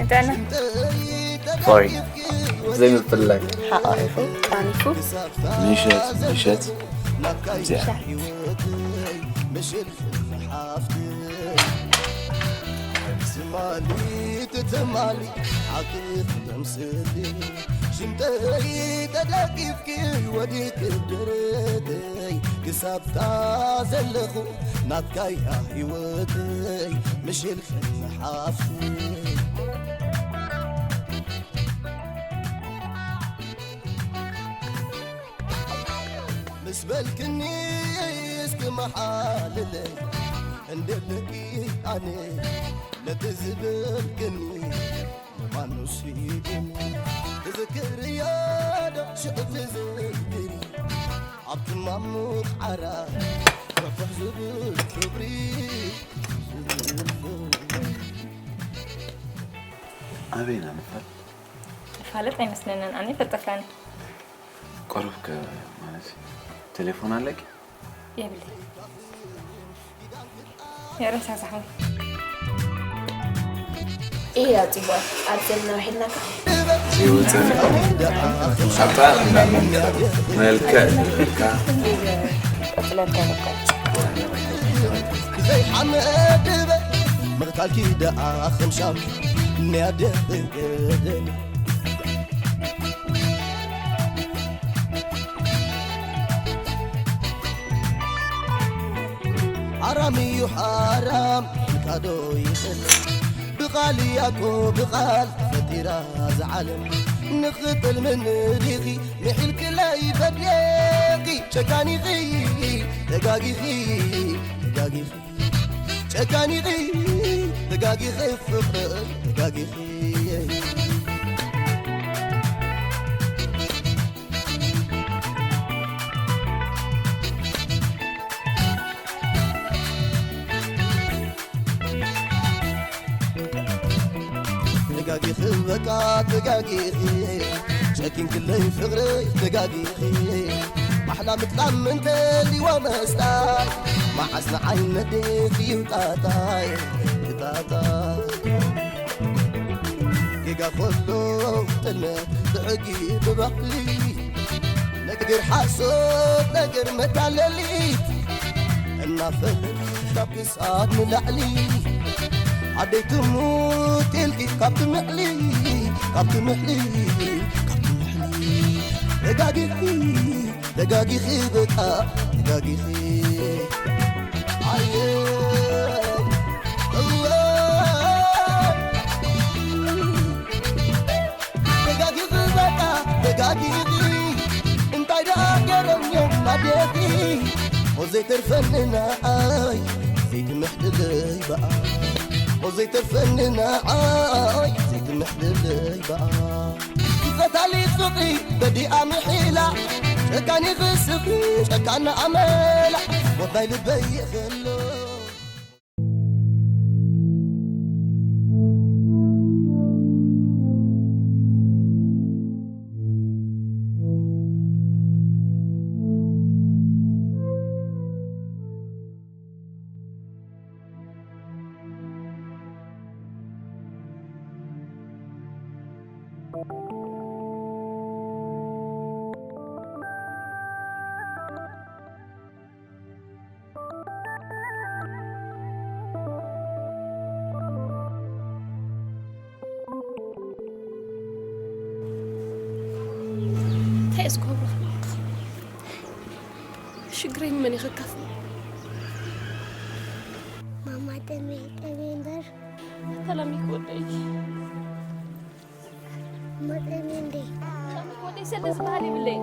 ጥዕና። ሶሪ፣ ዘይምፍልላይ። ሓቋፊፉ፣ ጣኒፉ። ምሸት ምሸት እዚኣ ትማሊ ትማሊ ሓቂ ክተምስሊ ሽምጠይ ተደጊፍኪ ወዲቂ ደረተይ ክሳብታ ዘለኹ ናትካያ ህይወተይ ምሽልክን ሓፍቲ ምስ በልክኒ እስኪ መሓልለይ እንደለኪ ኣነ ነቲ ዝበልክኒ ንማኑስ ኢድኒ ትዝክርዮ ዶ ሽዑ ትዝክሪ ኣብቲ ማሙቕ ዓራት ርሑሕ ዝብል ክብሪ ዝብል ክብሪ ኣበይና ንፋል ፋለጥ ኣይመስለንን ኣነ ይፈልጠካኒ ቆረብከ ማለት ቴሌፎን ኣለኪ የብለይ የረሳሳሑ እየ ኣፂጓ ኣብ ዘለና ሒድናካ ይውፅእ ኣብታ እንዳመምከር መልክዕ ልካ ቀፅለልካ በቃ ዘይሓመድበ ምቕታልኪ ደኣ ኸምሻም ንያደ ገደል ሓራም እዩ ሓራም ኢልካዶ ይኽእል ብቓል ያኮ ብቓል ፈጢራ ዝዓለም ንኽጥል ምንዲኺ ምሒልክለይ በድሌኺ ጨካኒኺ ተጋጊኺ ተጋጊኺ ጨካኒኺ ተጋጊኺ ፍቕሪ ተጋጊኺ ተጋጊኺ በቃ ተጋጊኺ ጨኪንክለይ ፍቕረይ ተጋጊኺ ማሕላ ምጥቃም እንተልይዋ መስጣ መዓስ ንዓይ ነዴኺ ይውጣጣይ ይጣጣ ጌጋ ከሎ ጥልመት ብሕጊ ብባህሊ ነገር ሓሶት ነገር መታለሊት እናፈለጥ ካብ ክሳድ ንላዕሊ ዓደይ ትሙት ኢልኪ ካብ ትምዕሊ ካብ ትምዕሊ ካብ ትምዕሊ ተጋጊኺ ተጋጊኺ በቃ ተጋጊኺ ኣየ እወ ተጋጊኺ በቃ ተጋጊኺ እንታይ ደኣ ገረም እዮም ኣዴኺ ሞት ዘይተርፈኒ ንዓይ ዘይትምሕድለይ በኣ ሞት ዘይተርፈኒ ንዓይ ዘይትምሕድለይ በኣ ይፈታሊ ፍቕሪ በዲኣ ምሒላ ጨካኒ ክስኺ ጨካና ኣመላ ሞት ናይ ልበይ የኸሎ እንታይ እየ ዝገብሮ? ሽግረይ ንመን እየ ከካፍሎ? ማማ ጠሜ ጠሜ እምበር ተላሚክ ወደይ ማማ ጠሜ እንዴ ወደይ ሰለ ዝበሃል ይብለይ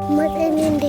ማማ ጠሜ እንዴ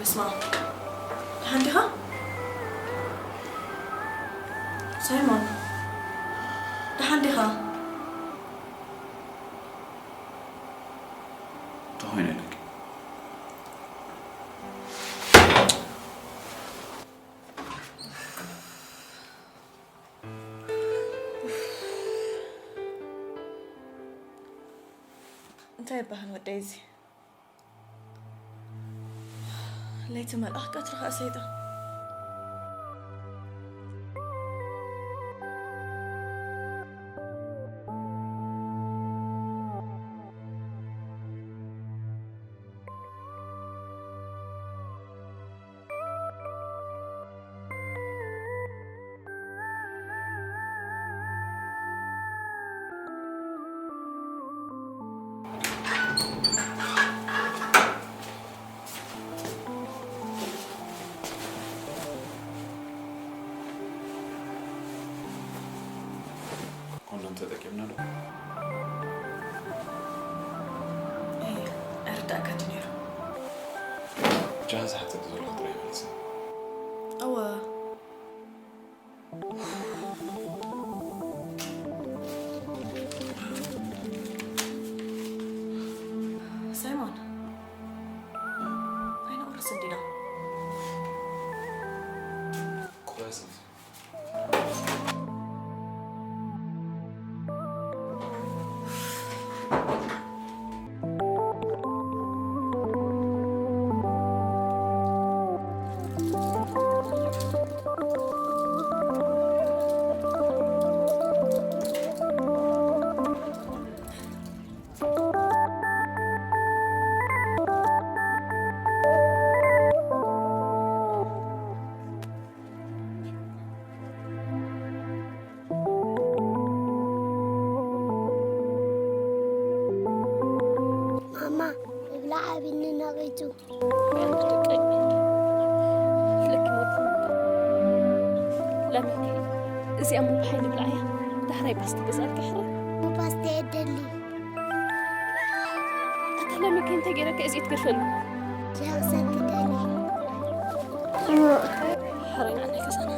ስማ፣ ደሓን ዲኻ? ሳይሞን፣ ደሓን ዲኻ? እንታይ ኾይኑ ኣለኪ? እንታይ ይበሃል ወደይ እዚ? ለይቲ መልኣኽ ቀትሪ ኸኣ ሰይጣን። ኮንዶም ተጠቂምና ዶ? እይ፣ ኣይርዳእካን እዩ ነይሩ። ጃሃዝ ሓተት ዘሎ ጥራይ መለሰ። እወ። ሳይሞን፣ ኣይነቑርስን ዲና? ቁረስ። ማማ፣ ምብላዕ ኣቢኒ ነቒጹ። ወይ ኣንቱ ደቀይ። ኢለኪ ሞት። ለሚከይ፣ እዚኣ እሞ ብሓይሊ ብልዓያ። ዳሕራይ ፓስቲ ገዛልኪ ሕራይ። ፓስቲ የደሊ። ኣታ ለሚከይ፣ እንታይ ገይረካ እዚ ትገድፈኒ? ዝሕቕሰኪ ደሊ። ሕራይ ንዓናይ ገዛና።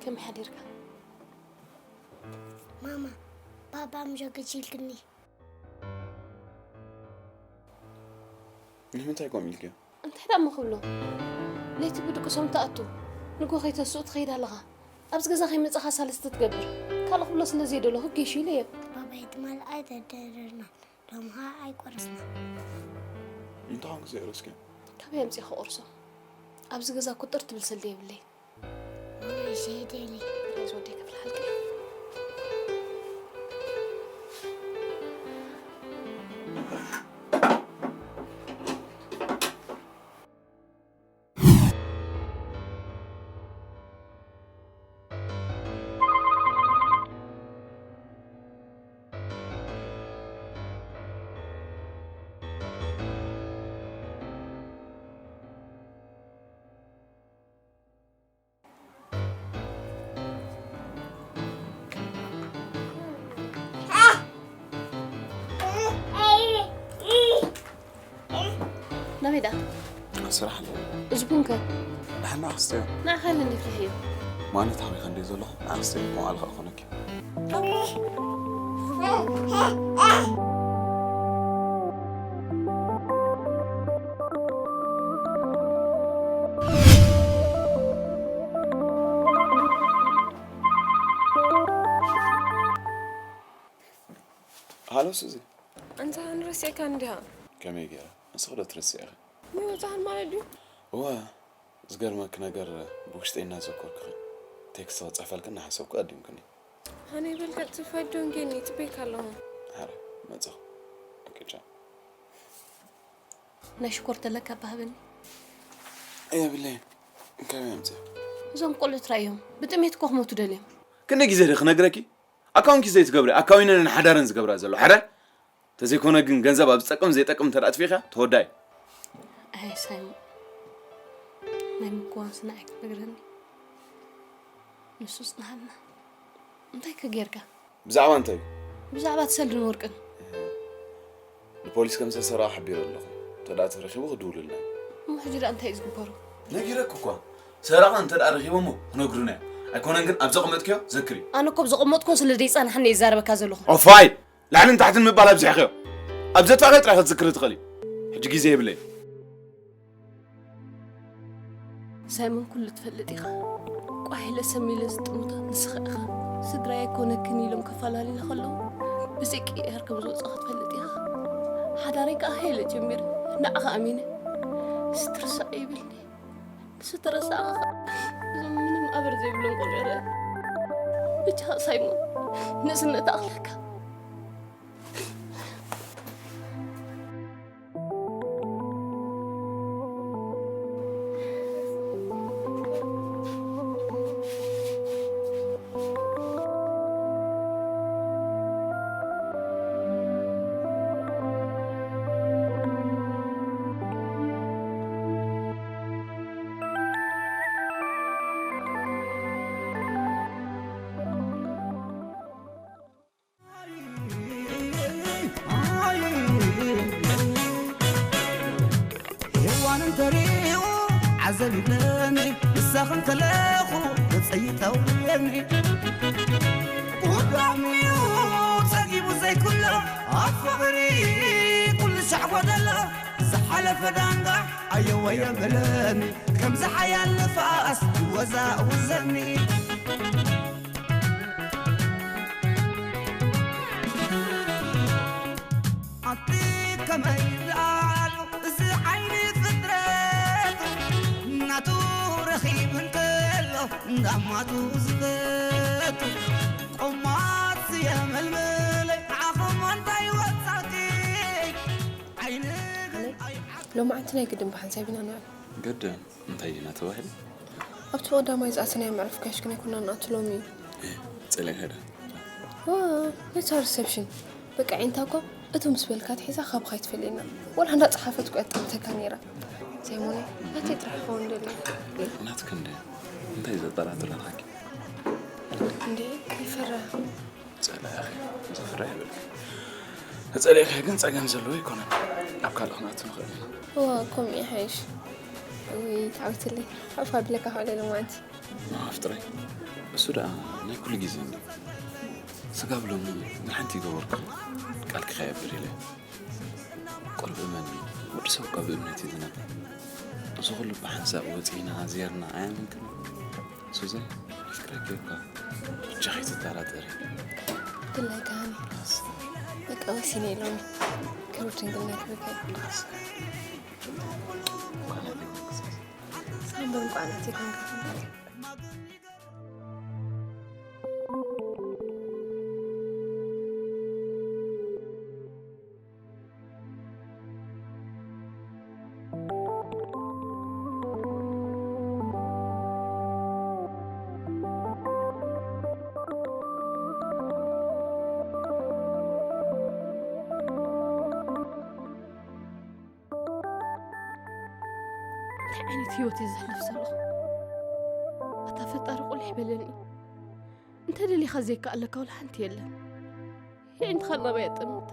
ከመይ ሓዲርካ? ማማ፣ ባባ ምሾ ገዚእልክኒ። ንምንታይ ከምኡ ኢልክዮ? እንታይ ደኣ እሞ ክብሎ? ለይቲ ብድቅሶም ትኣቱ፣ ንግሆ ከይተስኡ ትኸይድ ኣለኻ። ኣብዚ ገዛ ከይመጻኻ ሳልስቲ ትገብር። ካልእ ክብሎ ስለ ዘይደለኹ ጌሹ ኢለዮ። ባባይ ትማል ኣይተደረርና፣ ሎሚ ኸኣ ኣይቆረስና። እንታይ ኮንክ ዘይቆረስክዮ? ካበይ ኣምጺኤ ክቆርሶ? ኣብዚ ገዛ እኮ ጥር ትብል ሰልዲ የብለይ። ማማ፣ ሻሂ ደሊ። ራይዝ ወደይ ከፍልሓልካ። ሜዳ ስራሕ ኣለዎ። እዚ ቡንከ ንሓና ኣኽስተ እዮም። ንዓኻ ኢለ እንዲ ፍልሕዮ ማለት ሃበይ ከንዲ ዘለኹ ኣኽስተ እዮም። መዋዕልኻ ክኾነኪ። ሃሎ ሱዚ። ኣንታ ንረሲዕካ እንዲኻ ከመይ ገይረ? ንስኺ ዶ ትረስዒ ኢኺ? ይወፃኽን ማለት ድዩ እዋ ዝገርመኪ ነገር ብውሽጠይ እናዘከርኩኺ ቴክስት ክፅሕፈልኪ እናሓሰብኩ ኣዲምክኒ። ኣነ ይበልካ ፅፋይ ዶንጌኒ ፅበይካ ኣለኹ ሓረ መፅኹ። ኦኬ ቻው። ናይ ሽኮር ተለካ ባህብኒ የብለይን። ከመይ ኣምፅእ? እዞም ቆልዑ ትራእዮም ብጥሜት ኮ ክሞቱ ደልዮም ክንደይ ግዜ ዶ ክነግረኪ? ኣካውንኪ ዘይትገብሪ ኣካዊነን ሓዳረን ዝገብራ ዘሎ ሓዳር ተዘይኮነ ግን ገንዘብ ኣብ ዝጠቅም ዘይጠቅም እንተ ትፊኻ ተወዳይ። ኣይ ሳይሞ ናይ ምክዋን ስናዕ ክትነግረኒ ንሱ ጽናሃልና እንታይ ከጌርካ ብዛዕባ እንታይ እዩ? ብዛዕባ ትሰልድን ወርቅን ንፖሊስ ከም ዝተሰረቐ ሓቢሩ ኣለኹ። እንተ ደኣ ተረኺቡ ክድውሉልና እዩ። እሞ ሕጂ ደኣ እንታይ እዩ ዝግበሩ ነጊረክ እኳ ሰራቐ እንተ ደኣ ረኺቦሞ ክነግሩና እዮም። ኣይኮነን ግን ኣብ ዘቐመጥክዮ ዘክሪ። ኣነ እኮ ብዘቐመጥኩን ስለ ዘይጸናሕኒ ይዛረበካ ዘለኹ ኦፋይ ላዕልን ታሕትን ምባል ኣብዚሕኽዮ። ኣብ ዘጥፋእኽዮ ጥራይ ክትዝክሪ ትኽእሊ። ሕጂ ግዜ የብለይ። ሳይሞን ኩሉ ትፈልጥ ኢኻ። ቋሒለ ሰሚለ ዝጥምቶ ንስኻ ኢኻ። ስድራይ ኣይኮነክን ኢሎም ከፈላልዩና ከለዉ ብዘይ ቅያር ከም ዝወፅኦ ክትፈልጥ ኢኻ። ሓዳረይ ከዓ ሃይለ ጀሚረ ንዓኻ ኣሚነ። ንሱ ትርሳዕ ይብልኒ። ንሱ ተረሳዕኻ እዞም ምንም ኣበር ዘይብሎም ቆልዑ ርአ። ብቻ ሳይሞን ንእስነት ኣኽለካ። ሄዋንን ተሪኡ ዓዘብ ይብለኒ ንሳ ክንከለኹ ተጸይጠውኒ ጉዳሚኡ ጸጊቡ ዘይኩሎ ኣብ ፍቕሪ ኩሉ ሻዕ ጎደሎ ዝሓለፈ ዳንጋ ኣየወየ በለኒ ከምዚ ሓያል ንፋስ ይወዛውዘኒ ኣቲ ከመይ ደኣሉ እዚ ዓይኒ ፍጥረት ናቱ ረኺቡ እንከሎ እንዳማቱ ዝፈቱ ቆማት የመልምለይ ንዓኹም እንታይ ወጻቲ ዓይኒ ግን ኣይ ሎማዓንቲ ናይ ግድን ብሓንሳብ ኢና ንውዕል ግድን እንታይ ኢና ተባሂሉ? ኣብቲ ቀዳማይ ዝኣተናዮ መዕረፊ ካሽ ግን ኣይኮናን ንኣቱ ሎሚ እዩ ጸለካ ዶ? ዋ ነታ ሪሰፕሽን በቃ ዒንታ እኮ እቱ ምስ በልካ ትሒዛ ካብኻ ኣይትፈልየና ወላ እንዳ ጸሓፈት እኮ እያ ትጥምተካ ነይራ ዘይሞነ ናተይ ጥራሕ ክኸውን ደልየ ናትክ እንደ እንታይ ዘጠራጥረናኪ? እንዴ ይፈራ ጸላእኺ ዘፍርሕ ይብል ተጸሊእኺ ግን ጸገም ዘለዎ ኣይኮነን ኣብ ካልእ ክንኣቱ ንኽእል ኢና እዋ ከምኡ ይሓይሽ እውይ ተዓዊትለይ ሓፍ ኣቢለካ ከዕለለ ማለት ማፍ ጥራይ እሱ ደኣ ናይ ኩሉ ግዜ እንዲ ስጋብ ሎሚ ንሓንቲ ይገበርኩ ቃል ክኸየብር ኢለ ቁርብ እመኒ ወዲ ሰብ ካብ እምነት እዩ ዝነብር እዚ ኩሉ ብሓንሳብ ወፂና ኣዝየርና ኣያምንክን ሱዛን ኣፍቅረኪ እኳ ብቻኺ ትጠራጠሪ ብፍላይ ከሃኒ በቃ ወሲነ ኢሎሚ ክብር ድንግልና ክብርከ ሳምበር እንኳ ናት ይኮንካ እንታይ ዓይነት ህይወት እየ ዘሕልፍ ዘለኹ ኣታ ፈጣሪ ቁልሕ በለኒ እንተ ደሊኻ ዘይከኣለካ ወላ ሓንቲ የለን የዒንትኻ ናባይ ኣጠምተ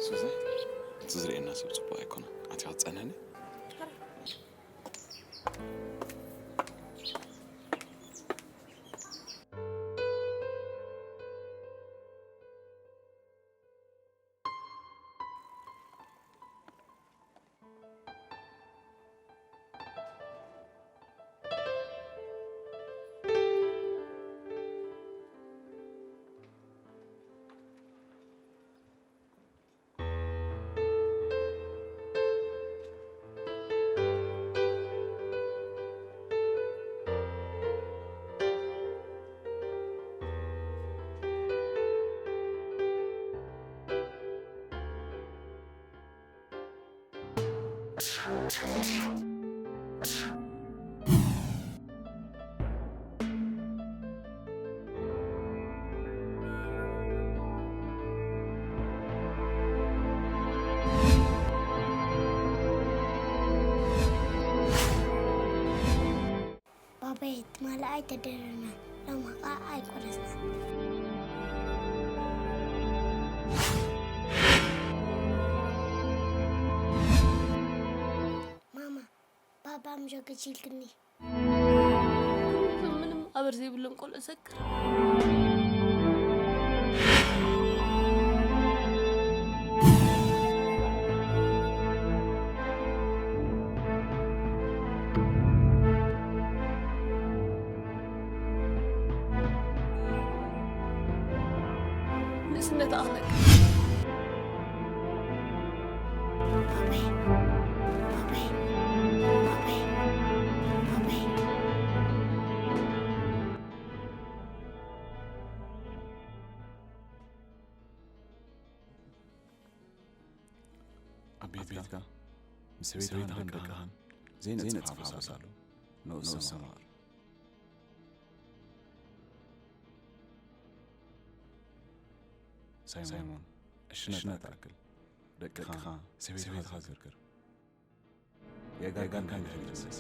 ሱዚ፣ እቲ ዝርእየና ሰብ ጽቡቕ ኣይኮነን። ኣትያ ክትጸንሕኒ? ባባየ፣ ትማሊ ኣይተደረና፣ ሎሚ ኸኣ ኣይቆረስናን። ማማ፣ ባባ ምጆ ገጅልክኒ። ምንም ኣበር ዘይብሎም ቆልዑ ሰክር። ንእስነት ኣኽለካ። ኣብ ቤትካ ምስ ሰበይትኻን ደቅኻን ዘይነጽፍ ሓጎስ ኣሎ። ንኡስ ሰማር። ሳይሞን፣ ዕሽነት ትኣክል ደቅኻ፣ ሰበይትኻ ዘክር። የጋጋን ከይትመለስ።